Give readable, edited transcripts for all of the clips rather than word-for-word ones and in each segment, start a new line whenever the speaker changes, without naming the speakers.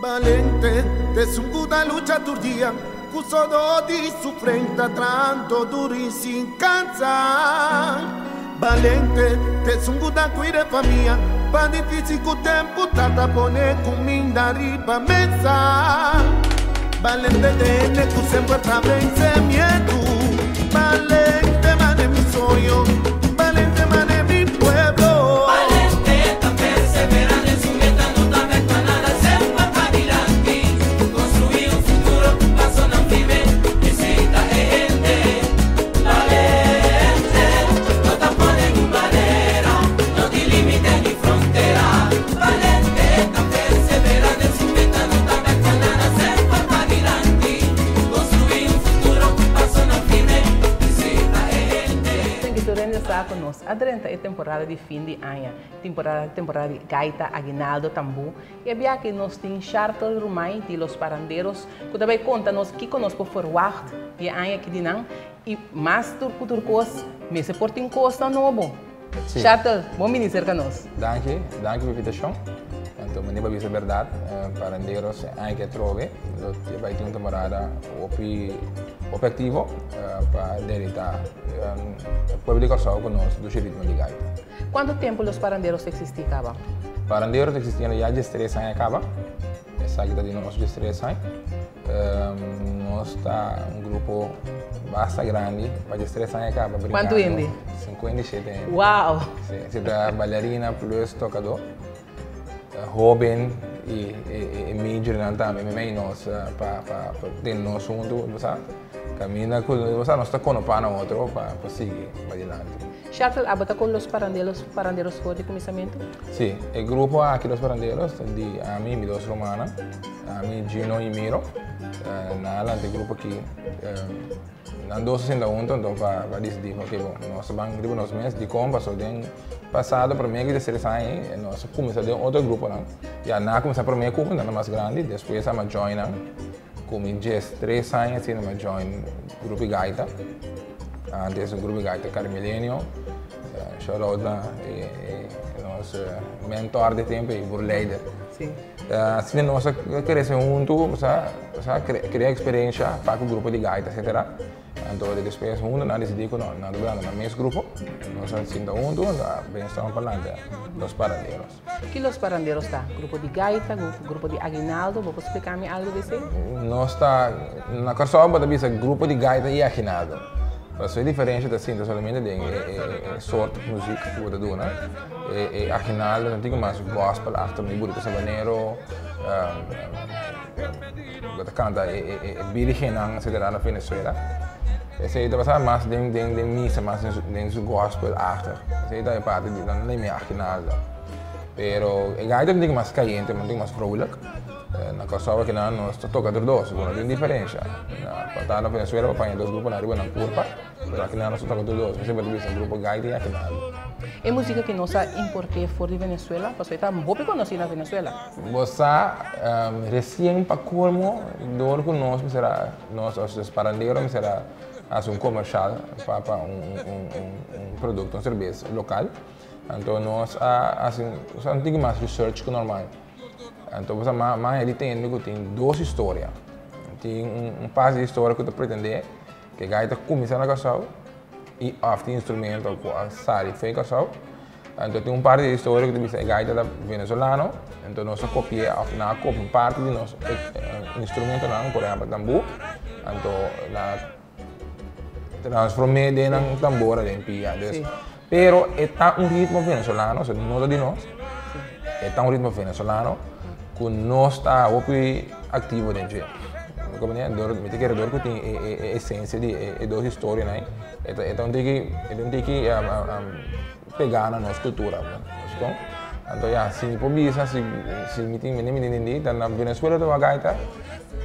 Balente, t'esun ku ta lucha tur dia, ku sodó di su frenta trahando duru i sin kansa. Balente, t'esun ku ta kuida e famia, pa difísil ku tempu ta ta pone kuminda riba mesa. Balente t'e hende ku semper ta vense miedu. Balente mane mi soño, balente mane mi pueblo.
Balente ta persevera den su meta, no ta bek pa nada, semper pa dilanti. Construi un futuro cu pasonan firme, esey ta e hende. Balente no ta pone un barera, no tin limite ni frontera. Balente ta persevera den su meta, no ta bek pa nada, semper pa dilanti. Construi un futuro cu pasonan firme, esey ta e hende.
Esaki tur hende sa cu nos a drenta e temporada di fin di aña, temporada temporada di gaita, aguinaldo, tambú. Y e biaha nos tin Shartel Rumay di Los Paranderos cu ta bay conta nos kico nos por verwacht di e aña aki di nan y mas tur cu tur cos mester por tin cosnan nobo.
Sí.
Shartel, bon bini cerca nos.
Danki, danki pa invitacion. Anto mi pa bisa berdad, Paranderos e aña ke atrobe lo bay tin un temporada hopi hopi activo pa deleita e pueblo di Kòrsou ku nos dushi ritmo di gaita.
Cuanto tempo Los Paranderos ta existi caba?
Paranderos ta existiendo ya diestres aña caba. Esaki ta di nos diestres aña. Nos ta un grupo basta grandi pa diestres aña caba brincando.
Cuanto hende?
57 hende.
Wow!
Si, si ta bailarina plus tocador. Hoben y e majornan tambe memey nos pa pa tene nos hunto, bo sa. Caminda cu bo sa nos ta conopa na otro pa sigui padilanti.
Shartel, abo ta con Los Parandelos Paranderos for di cuminsamentu?
Si, e grupo aki Los Parandelos ta di ami y mi dos rumannan, ami, Gino y Miro. Nan a lanta e grupo aki. Nan dos a sinta hunto anto pa pa disidí oke bon nos ta ban riba nos mes dikon paso den pasado promé ku terser aña ei nos a kuminsá den otro gruponan ya nan a kuminsá promé ku nan ta mas grandi despues a join nan ku mi 13 aña asina mi a join grupo di gaita antes grupo di gaita Carmilenio shout out na e nos mentor di tempu ei Burleider. Asina nos a crece hunto, nos a crea experiencia pa cu grupo di gaita etcetera. Anto despues hunto nan a dicidi cu no, nan ta blanda nan mes grupo. Nos a sinta hunto, nos a brainstorm pa lanta Los Paranderos.
Ki Los Paranderos ta? Grupo di gaita, grupo di aguinaldo? Bo por splica mi algo di esey?
Nos ta, na Corsou bo ta bisa grupo di gaita y aguinaldo. Pasobra e diferencia ta sinta solamente den e soort muziek cu bo ta duna. E aginaldo no tin mas gospel achter mi burito sabanero bo ta canta e virgennan etcetera na Venezuela esey ta pasa mas den den misa mas den su gospel achter esey ta e parti di nan mi aginaldo pero e gaita tin mas cayente tin mas vrolijk na Kòrsou akinan nos ta toca tur dos bo no tin diferencia na ta na Venezuela bo paña dos gruponan riba nan curpa. Pero akinan nos ta toka tur dos, mi semper ta bisa grupo gaita i akinaldo.
E musika ki nos a import'é for di Venezuela, pasobra e ta hopi konosí na Venezuela.
Bo sa, resien pa kolmo, dor ku nos mester a, nos os parandero mester a hasi un komershal pa pa un un un produkto, un serbes lokal. Anto nos a hasi un tiki mas research ku normal. Anto bo sa mas hende tende ku tin dos historia. Tin un parti di historia ku ta pretendé Ke gaita kuminsá na Kòrsou i òf tin instrumento ku a sali fo'i Kòrsou. Anto tin un parti di historia ku ta bisa e gaita ta venezolano, anto nos a kopi'é òf nan a kopia un parti di nos instrumentonan, por ehèmpel tambú, anto nan a transform'é den nan tambora den pia. Dus, pero e ta un ritmo venezolano, osea no ta di nos, e ta un ritmo venezolano ku nos ta hopi aktivo den dje. Mi ta kere dor ku tin e esensia di e dos historianan ei, e ta e ta un tiki e ta un tiki pegá na nos kultura. Anto ya, si mi por bisa, si si mi tin mi tindi ta na Venezuela ta wak gaita,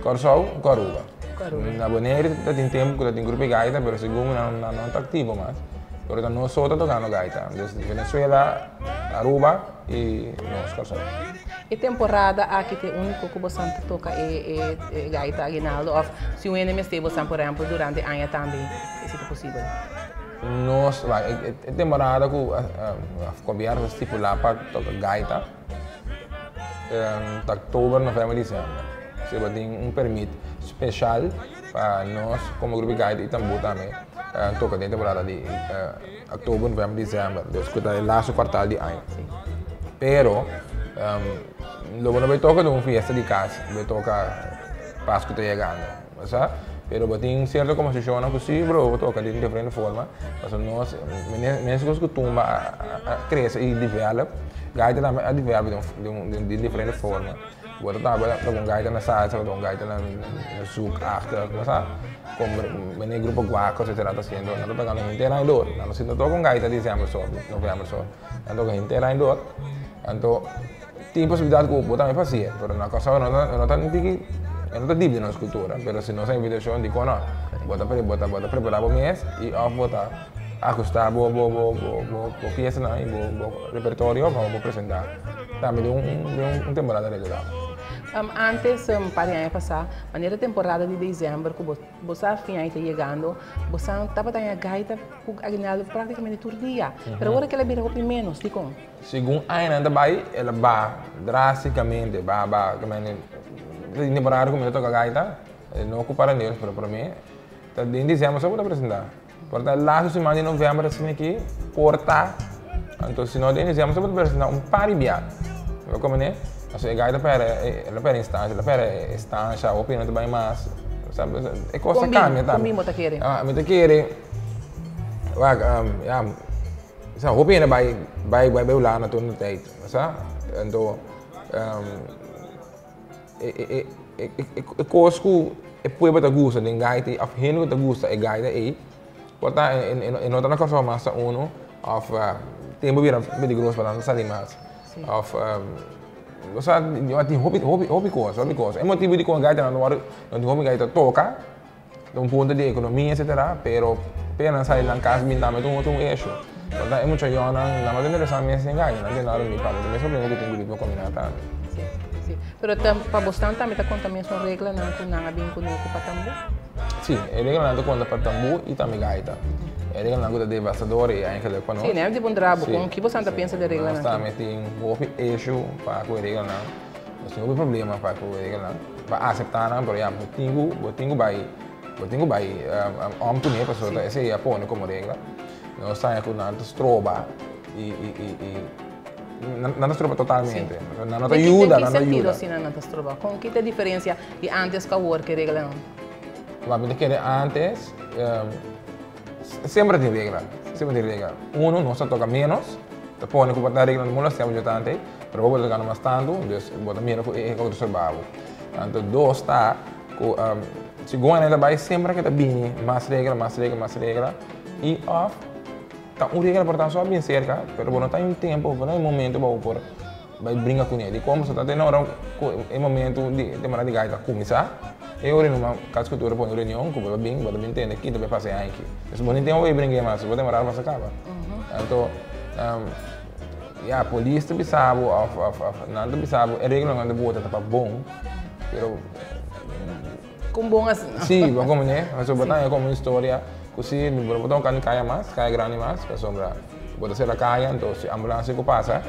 Kòrsou ku Aruba. Na Boneiru ta tin tempu ku ta tin grupo di gaita pero segun mi nan no ta aktivo mas. Pero ta nos so ta tokando gaita. Entonces Venezuela, Aruba y nos Kòrsou.
E temporada aki ta e úniko ku bosan ta toka e e gaita aguinaldo òf si un hende mester bosan por ehèmpel durante aña tambe esei ta posibel?
Nos, e temporada ku gobièrnu ta stipulá pa toka gaita. Ta oktober, november, december. Si bo tin un permit special pa nos como grupo di gaita y tambú tambe toca den temporada di oktober, november, december. Dus cu ta e laatste kwartaal di aña. Pero lo bo no bay toca den un fiesta di cas, bay toca Pascu ta yegando. Bo sa? Pero bo tin cierto composicionnan cu si bro bo toca den diferente forma. Pasobra nos, mescos cu tumba a crece y develop, gaita tambe a develop den diferente forma. Bo ta tabata toca un gaita na salsa, bo ta toca un gaita na zouk-achtig, bo sa? Como mene grupo Guaco etcetera ta haciendo, nan ta tocando henter aña door. Nan no sinta toca un gaita december so, november so. Nan toca henter aña door. Anto tin posibilidad cu bo tambe haci'e, pero na Kòrsou no ta no ta tiki no ta dip den nos cultura, pero si nos a invitacion dikon no? Bo ta bo ta bo ta prepara bo mes y of bo ta ahusta bo bo bo bo bo piesanan y bo bo repertorio pa bo por presenta tambe den un den un temporada regular.
Antes un par di aña pasá, manera temporada di december cu bo bo sa fin aña ta yegando, bo sa tabata haña gaita cu aguinaldo practicamente tur dia, pero awor a bira hopi menos, dikon?
Segun añanan ta bai, el a baha drásticamente, baha, baha. Ke mende, den temporada ku mi ta toka gaita, no ku Paranderos, pero promé, ta den disiember so ku ta presentá. Por ta lastu siman di novèmber asina aki, por ta. Anto si no den disiember so ku ta presentá un par di bia. Bo komprendé? Pasobra e gaita pèrdè, el a pèrdè instansha, el a pèrdè estansha, hopi no ta bai mas. E kos ta kambia tambe.
Kon bin bo ta kere?
Mi ta kere, wak, ya. Sa hopi hende bai bai bai bai Hulanda tur na tijd, sa? Anto e e e e e kos ku e pueblo ta gusta den gaita ei òf hende ku ta gusta e gaita ei por ta e no ta na Kòrsou mas ta unu òf tempu bira peligroso pa nan sali mas òf osea tin hopi hopi hopi kos hopi kos e motibu dikon e gaitanan ta wòrdu no tin hopi gaita toka. Den un punto di economia etcetera, pero p'e nan sali nan cas bin tambe ta un otro un issue. Por tanto e mucha yonan nan no ta interesa mes den gaña, nan tin nada mi papia, ta mes problema cu tin cu ritmo combina tambe.
Si, si. Pero ta pa bosnan tambe ta conta mesun reglanan cu nan a bin cune cu pa tambú?
Si, e reglanan ta conta pa tambú y tambe gaita. E reglanan cu ta devastador y eigenlijk pa nos.
Si, nan di puntra bo, con ki bosan ta pensa di e reglanan
aki? Nos tambe tin hopi issue pa cu e reglanan. Nos tin hopi problema pa ku regelnan, pa aseptá nan, pero ya bo tin ku bo tin ku bai bo tin ku bai om kuné pasobra ta esei a pone komo regla. Nos ta haña ku nan ta stroba i i i i nan ta stroba totalmente. Nan no ta yuda, nan no ta yuda.
Den ki sentido asina nan ta stroba? Kon ki ta e diferensia di antes ku awor ku e reglanan?
Wak mi ta kere antes semper tin regla, semper tin regla. Uno, nos ta toka ménos. Ta pone ku bo ta regla no molestia bo djotante ei, pero bo bo ta tokando mas tantu, dus bo ta mira ku e otro sorbá bo. Anto dos ta ku segun aña ta bai semper ke ta bini mas regla, mas regla, mas regla i òf ta un regla por ta so a bin serka, pero bo no ta un tempu, bo no ta un momento pa bo por bai bringa kuné. Dikon? Pasobra ta te na ora ku e momento di temporada di gai ta kuminsá, e ora numa Kas Kultura pone un reunion ku bo ta bin, bo ta bin tende ki ta bai pasa e aña aki. Dus bo no tin tempu pa bai bringa mas, bo demora pasa kaba. Anto, ya, polis ta bisa bo òf òf òf nan ta bisa bo e reglanan ta bota ta pa bon, pero.
Kon bon asina?
Sí, bo komprendé? Pasobra bo ta haña komo un historia ku si bo no por toka ni kaya mas, kaya grandi mas, pasobra bo ta sera kaya, anto si ambulans ku pasa,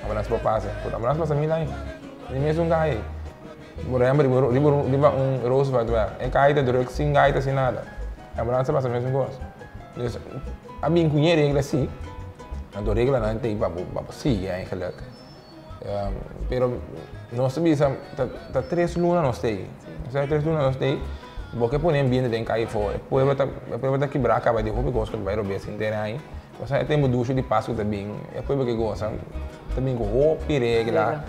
ambulans por pasa. Pero ambulans pasa mil aña, ni mesun kaya ei. Por ehempel, riba riba riba un Rooseveltweg, e kaya ta druk sin gaita, sin nada. Ambulans ta pasa mesun kos. Dus, a bin ku ñe regla si, anto reglanan ta ei pa bo pa bo sigui eigenlijk. Pero nos ta bisa ta ta tres luna nos ta ei. Osea tres luna nos ta ei, bo ke pone ambiente den kaya afó, e pueblo ta e pueblo ta kibrá kaba di hopi kos ku ta bai robes henter aña. Osea e tempu dushi di Pasku ta bin, e pueblo ke gosa ta bin ku hopi regla.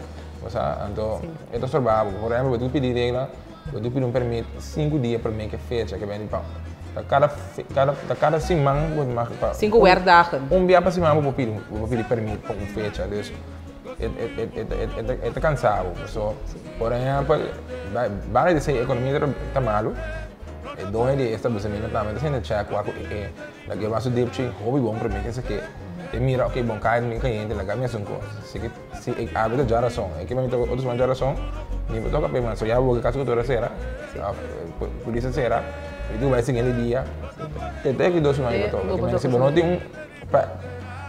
Osea anto e ta sorba bo. Por ehempel bo tin ku pidi regla, bo tin ku pidi un permit sinku dia promé ke fecha ke bini pa ta kada kada ta kada siman bo mag pa.
Sinku werkdagen.
Un bia pa siman bo por pidi bo por pidi permit pa un fecha. Dus e e e e ta kansa bo. So por ehempel banda di esei ekonomia ta malu, e doño di e establecimiento tambe ta sinta chèk wak ku e laga e baso dipchi hopi bon promé ke esaki e mira oke bon kai mi kayente laga mi hasi un kos. Si ke si e abi ta djarason, e ke mi ta otro siman djarason, mi por toka p'e mas. So ya bo ke kas ku tur a sera, òf polis a sera, i tu bai siguiente dia, te te ki dos siman bo toka. Ke men si bo no tin un, pa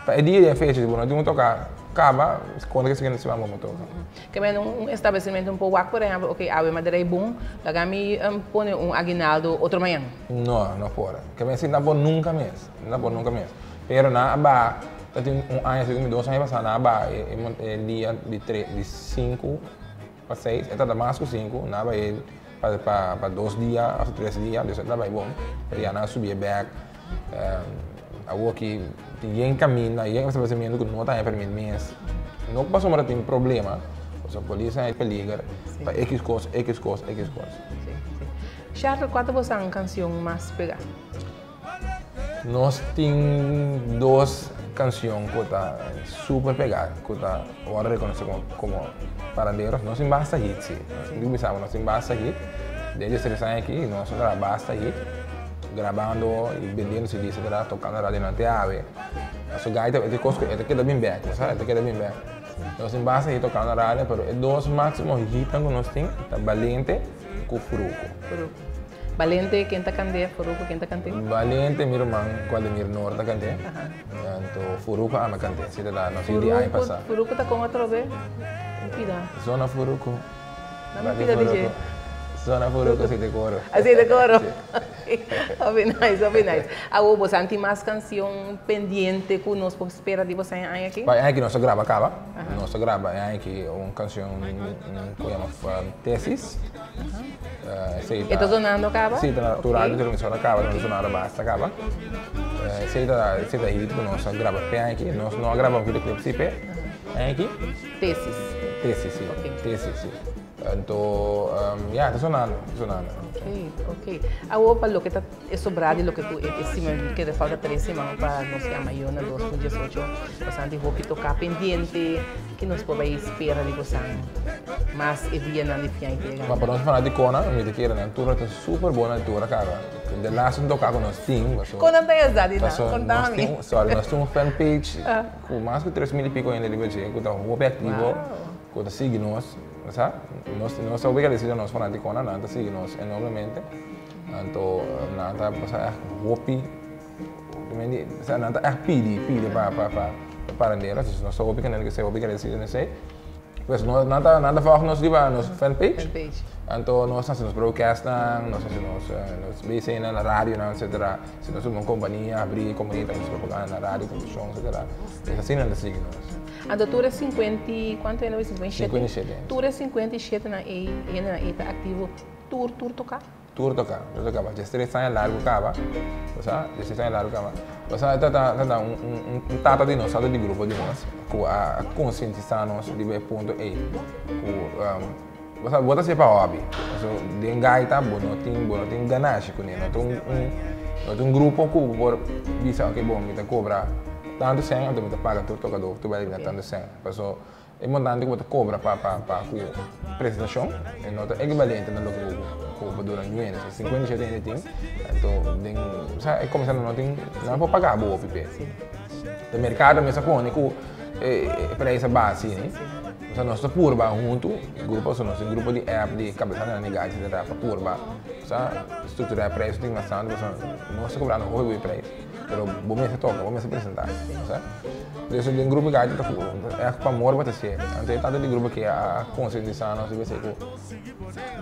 pa e dia di e fecha si bo no tin un toka. Kaba, konta ku siguiente siman bo toka.
Ke men un establesimentu por wak, por ehèmpel, ok, awe mi a drei bon, laga mi pone un aguinaldo otro mañan.
No, no por. Ke men si no por nunka mes, no por nunka mes. Pero nan a baha, ta tin un aña, segun mi dos aña pasá nan a baha e dia di tres, di sinku pa seis, e tabata mas ku sinku, nan a bai pa dos dia òf tres dia, dus e ta bai bon, pero ya nan a subié bèk. Awor ki tin yen kaminda, yen establesimentu ku no ta haña pèrmit mes, no pasobra tin problema, pasobra polis a haña peliger pa ekis kos, ekis kos, ekis kos.
Sí, sí. Shartel, kua ta bo san kansion mas pegá?
Nos tin dos kansion ku ta super pegá, ku ta wòrdu rekonosé komo paranderos. Nos tin basta hit, sí. Nos tin ku bisa bo, nos tin basta hit. Den diestres aña aki nos a traha basta hit, grabando i bendiendo CD etcetera, tokando radio nan te awe. Pasobra gaita e kos ku e ta keda bin bèk, bo sa, e ta keda bin bèk. Nos tin basta hit tokando radio, pero e dos máksimo hitnan ku nos tin ta Balente ku Fruko.
Fruko. Balente ken ta kand'é? Furuko ken ta kant'é?
Balente mi ruman Gualdemir Noor ta kant'é. Anto Furuko ami kant'é. Si ta da nos di aña pasá.
Furuko ta kon atrobe? Un pida.
Zona Furuko.
Dame un pida di dje.
Zona Furuko si te koro.
Así te koro. Hopi nice, hopi nice. Awor bo sa tin mas kansion pendiente ku nos por spera di bo sa e aña aki?
Pa e aña aki nos a graba kaba. Nos a graba e aña aki un kansion ku yama Tesis.
E ta zonando kaba?
Si, ta tur radio televisora kaba, ta zonando basta kaba. Esei ta, esei ta hit ku nos a graba p'e aña aki. Nos no a graba un videoclip si p'e aña aki.
Tesis.
Tesis, si. Tesis, si. Anto, ya, ta zonando, ta zonando.
Ok, ok. Awor pa loke ta e sobrá di loke ku e siman keda falta tres siman pa nos yama yo na 2018, bastante hopi toká pendiente. Ki nos por bai spera di bosan mas e dianan di fian yega?
Ma pa nos fana di Conan, mi ta kere nan tur ta super bon altura kaba. De laatste toka ku nos tin, paso.
Conan ta esaki nan? Konta mi.
Sorry, nos tin un fan page ku mas ku 3000 i piko hende riba dje ku ta hopi aktivo, ku ta sigui nos, bo sa. Nos nos ta hopi agradesido nos fana di Conan, nan ta sigui nos enormemente. Anto nan ta pasa ègt hopi. Nan ta echt pidi, pidi pa pa pa paranderos, dus nos ta hopi contento ku esei, hopi agradecido na esei. Pues nos nan ta nan ta volg nos riba nos fanpage.
Fanpage.
Anto nos ta hasi nos broadcastnan, nos ta hasi nos nos BCnan na radionan etcetera. Si nos tuma un kompania abri kompania ta hasi propaganda na radio, televishon etcetera. Dus asina nan ta sigui nos.
Anto tur e sinkuenta i kuantu hende bo bisa?
Sinkuenta i shete.
Tur e 57 nan ei hendenan ei ta aktivo tur tur toka?
Tur ta kaba, tur ta kaba. Diestres aña largu kaba, bo sa, diestres aña largu kaba. Bo sa, ta ta ta un un un tata di nos, tata di grupo di nos, ku a konsientisá nos riba e punto ei, ku bo sa, bo ta hasié pa hòbi. Pasobra den gaita bo no tin, bo no tin ganashi kuné, no ta un un no ta un grupo ku bo por bisa, oke bon, mi ta kobra tantu sèn, anto mi ta paga tur tokadó ku ta bai bini tantu sèn. Pasobra E montante ku bo ta kobra pa pa pa ku presentashon e no ta ekivalente na loke ku bo dura nuebe. So 57 hende tin, anto den sa e komensando no tin nan por paga bo hopi p'e. E merkado mes a pone ku e preis a baha asina. Osea nos ta purba huntu, grupo, so nos tin grupo di app di kabesantenan di gaita etcetera pa purba sa strukturá e preis tin mas tantu pasobra nos ta kobrando hopi hopi preis pero bo mester toka, bo mester presentá, sa. Desde den grupo gaita ta echt pa amor bo ta hacié. Anto e tata di grupo aki a concientisa nos y bisa cu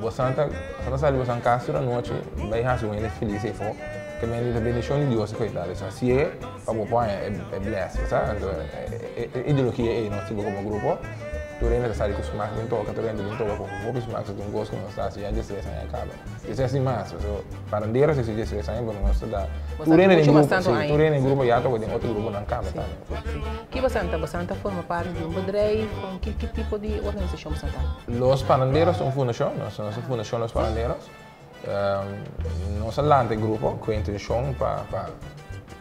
bosan ta bosan ta sali bosan cas tur anochi bay haci un hende feliz eyfo ke men ta bendicion di Dios cu ta. Entonces hacié pa bo por haña e bless bo sa. Anto e ideologia ey nos tin como grupo tur hende ta sali cu smaak bin toca tur hende bin toca cu hopi smaak. So ta un cos cu nos ta haci ya diestres aña caba. Diestres y mas. So parandero si diestres aña pero nos ta da.
Tur hende den grupo,
sí, tur hende den grupo ya toca den otro gruponan cambia tambe.
Sí. Ki bosan ta? Bosan ta forma parti di un bedrijf? Ki ki tipo di organisacion bosan ta?
Los Pananderos ta un fundacion, nos ta Fundacion Los Pananderos. Nos a lanta e grupo cu e intencion pa pa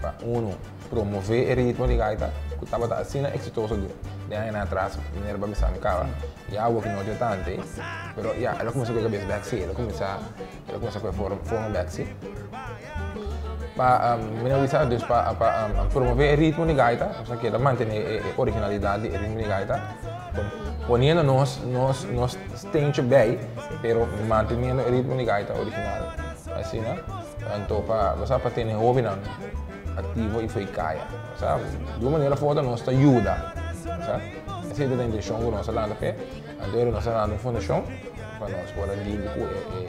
pa uno promove e ritmo di gaita cu tabata asina exitoso den añanan atras, manera bo a bisa mi caba. Ya awor cu no tin tante, pero ya el a cuminsa cu e cabes bek si, el a cuminsa el a cuminsa cu e forma bek si. Pa mi a bisa dus pa pa promove e ritmo di gaita, nos a keda mantene e originalidad di e ritmo di gaita, poniendo nos nos nos steentje bij, pero manteniendo e ritmo di gaita original. Asina, anto pa bo sa pa tene hobennan activo y fo'i caya. Bo sa, di un manera of otro nos ta yuda. Sa? Esei ta e intenshon ku nos a lanta p'e. Anto ora nos a lanta un fundashon pa nos por a lidia ku e e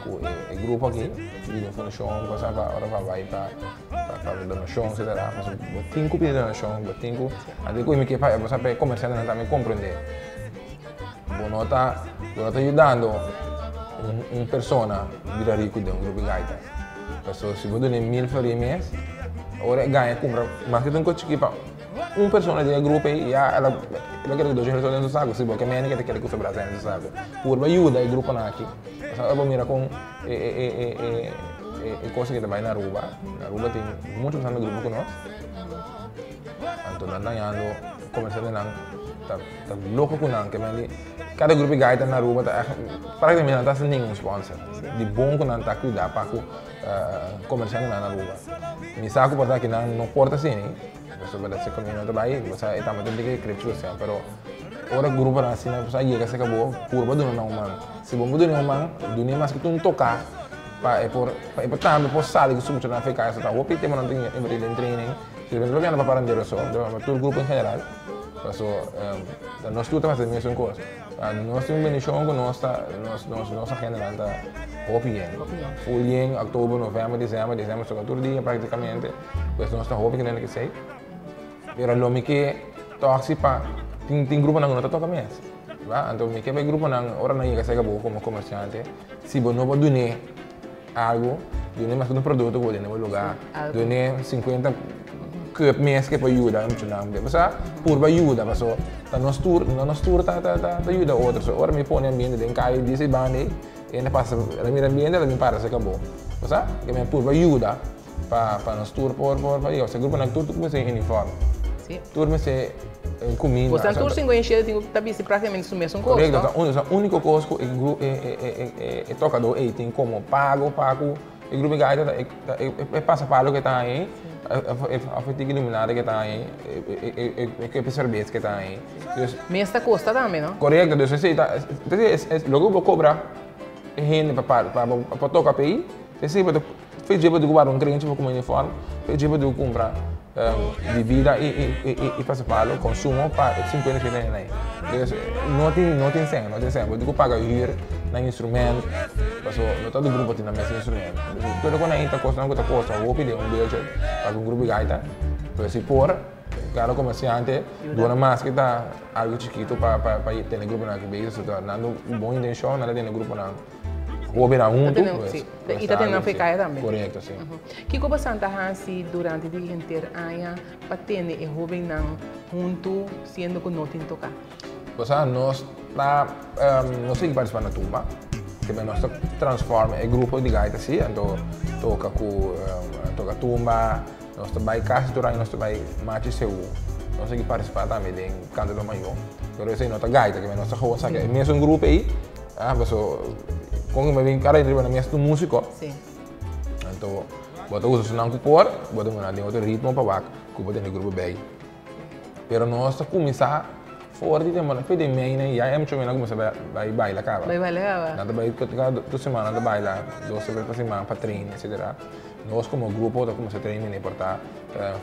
ku e grupo aki, di un fundashon ku sa pa ora pa bai pa pa donashon etcetera. Pasobra bo tin ku pidi donashon, bo tin ku, anto ku mi ke pa bo sa pa e komersiantenan tambe komprende. Bo no ta bo no ta yudando un un persona bira riku den un grupo di gaita. Pasobra si bo dun'é mil florin mes, ora e gaña kumpra maske ta un kos chikí pa un persona den e grupo ei ya el a el a keda ku dos mil den su saku. Si bo ke mende ke ta keda ku sobrá sèn den su saku. Purba yuda e gruponan aki. Pasobra ora bo mira kon e e e e e e kos aki ta bai na Aruba, na Aruba tin muchu mas grupo ku nos. Anto nan dañando komersiantenan ta ta loko ku nan ke men di kada grupo di gaita na Aruba ta ègt praktikamente nan ta sin ningun sponsor di bon ku nan ta kuida pa ku komersiantenan na Aruba. Mi sa ku por ta kinan no por ta asina pasobra ta ekonomia no ta bai bo sa e tambe ta diki krip sosial pero ora gruponan asina bo sa yega serka bo purba duna nan un man si bo no por duna un man dun'e maske un toka pa e por pa e por tambe por sali ku su muchanan afe kasa ta hopi tempo nan ta inverti den training. Si nos papia no pa parandero so, pa tur grupo en general, paso nos tur ta hasi e mesun kos. Nos tin un bendishon ku nos ta, nos nos nos agendanan ta hopi yen. Full yen, oktober, novèmber, desèmber, desèmber toka tur dia praktikamente, pues nos ta hopi kende esei. Pero lo mi ke tòg si pa tin tin gruponan ku no ta toka mes, ba? Anto mi ke pa e gruponan ora nan yega serka bo komo komersiante, si bo no por dun'é Algo, dun'é mas ku un produkto ku bo tene bo lugá, dun'é sinkuenta cup mes ke por yuda muchanan. Bo sa purba yuda paso ta nos tur, no nos tur ta ta ta yuda otro. So ora mi pone ambiente den kaya di esei banda ei, e hende pasa el a mira ambiente el a bin para serka bo. Bo sa? Ke mi a purba yuda pa pa nos tur por por por yega. Pasobra gruponan tur tur mester uniforme. Tur mester kuminda.
Boso tur 57 tin ku ta bisti praktikamente su mesun kos,
no? Korekto. Ta uniko kos ku e tokadó ei tin komo pago pa ku e grupo di gaita ta e pasapalo ku e ta haña ei, òf e tiki limonada ku e ta haña ei, e kopi serbes ku e ta haña ei.
Mes ta kosta tambe, no?
Korekto. Dus esei ta, loke ku bo kobra e hende pa toka p'ei, esei bo ta Fe dje bo di ku wak un krenchi pa kume uniform, fe dje bo di ku kumpra bibida i pasapalo, konsumo pa e 57 hende ei. Dus no tin no tin sèn, no tin sèn. Bo di ku paga hür nan instrument, paso no ta tur grupo tin nan mes instrument. Tur e kos ei ta kosnan ku ta kosta hopi den un budget pa ku un grupo di gaita. Pero si por, kada komersiante duna maske ta algu chikitu pa pa tene gruponan aki bezig, so ta nan un bon intenshon nan ta tene gruponan. Hobennan huntu.
Sí, i ta tene nan fe kaya tambe.
Korekto, sí.
Kiko boso ta hasi durante di henter aña pa tene e hobennan huntu siendo ku no tin toká?
Bo sa nos ta nos sigui partisipá na tumba, kende nos ta transforma e grupo di gaita sí, anto toka ku toka tumba, nos ta bai kasi tur aña nos ta bai machi seú, nos sigui partisipá tambe den Kanto lo Mayó, pero esei no ta gaita, kende nos ta gewoon saka e mesun grupo ei. Ah, paso con mi bin cara riba na mes tu músico.
Sí.
Anto, bo ta usa sunan ku por, bo ta muna den otro ritmo pa wak ku bo tene grupo bij. Pero nos ta kuminsá for di temporada, for di mei nan ya e muchanan a kuminsá bai baila kaba.
Bai baila kaba.
Nan ta bai kada tur semana nan ta baila dos tres bes pa siman pa train etcetera. Nos komo grupo ta kuminsá train mene por ta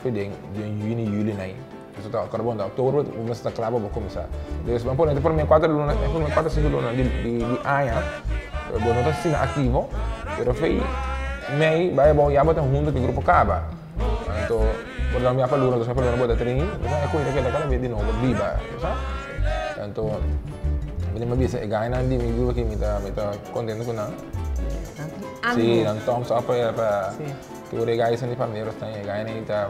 for den juni, juli nan. Eso ta ora bon ta oktober bo mester ta kla pa bo kuminsá. Dus bo pone prome kuater luna, prome kuater sinku luna di di aña bo no ta asina aktivo, pero fei mei bai abou ya bo ta huntu ku e grupo kaba. Anto por ehempel ya pa luna dos pa luna bo ta train, bo sa e koe ta keda kada bes di nobo biba, bo sa. Anto mi ta bisa e gainan di mi grupo aki mi ta mi ta kontento ku nan. Si, nan thumbs up pa tur e gainan di Palmeros ta e gainan ta.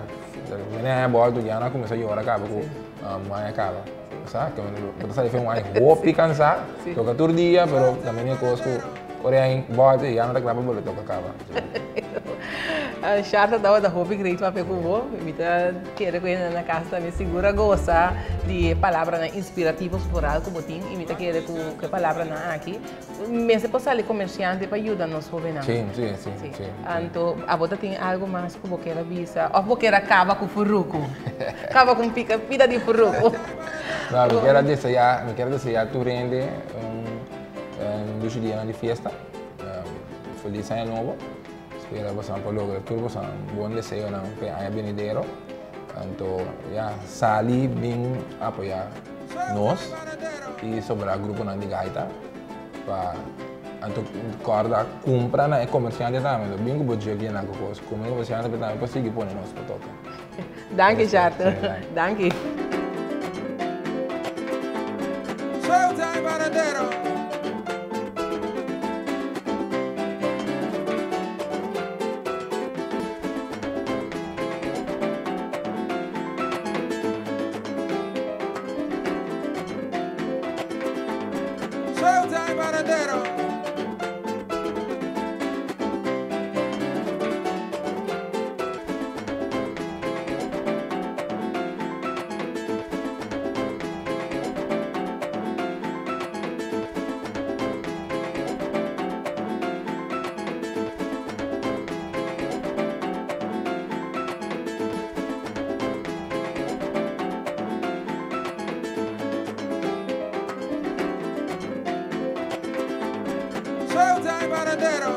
Mene a bolto ya na kuminsá yora kaba ku un aña kaba. Sa, ke bo ta sali fe un aña hopi kansá, toka tur dia, pero ta mene kos ku ora e bolto ya no ta kla pa bolbe toka kaba.
Sharta tabata hopi great papia ku bo. Mi ta kere ku hende na kas tambe sigur a gosa di e palabranan inspirativo foral ku bo tin i mi ta kere ku e palabranan aki Mester por sali comerciante pa yuda nos hobennan.
Sí, sí, sí, sí.
Sí. Anto, abo ta tin algo mas cu bo kier a bisa? Of bo kier a caba cu furuku? Caba cu un pica pida di furuku.
No, mi kier a desea, mi kier a desea tur hende un un dushi dianan di fiesta. Feliz aña nobo. Spera boso por logra tur boso bon deseonan pa e aña benidero. Anto ya, sali bin apoyá nos i sobrá gruponan di gaita pa anto kòrda kumpra na e komersiante tambe. Anto bin ku bo djek yena ku kos, kumpra e komersiante pa e tambe por sigui pone nos pa toka.
Danki Shartel. Danki.
Showtime Paradero. Showtime Paradero. Showtime Paradero.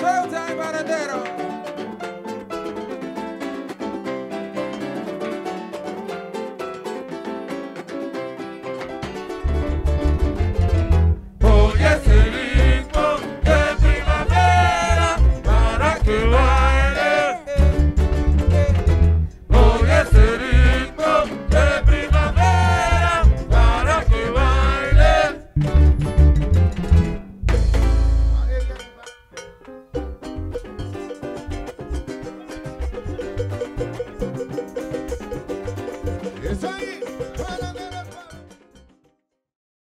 Showtime Paradero.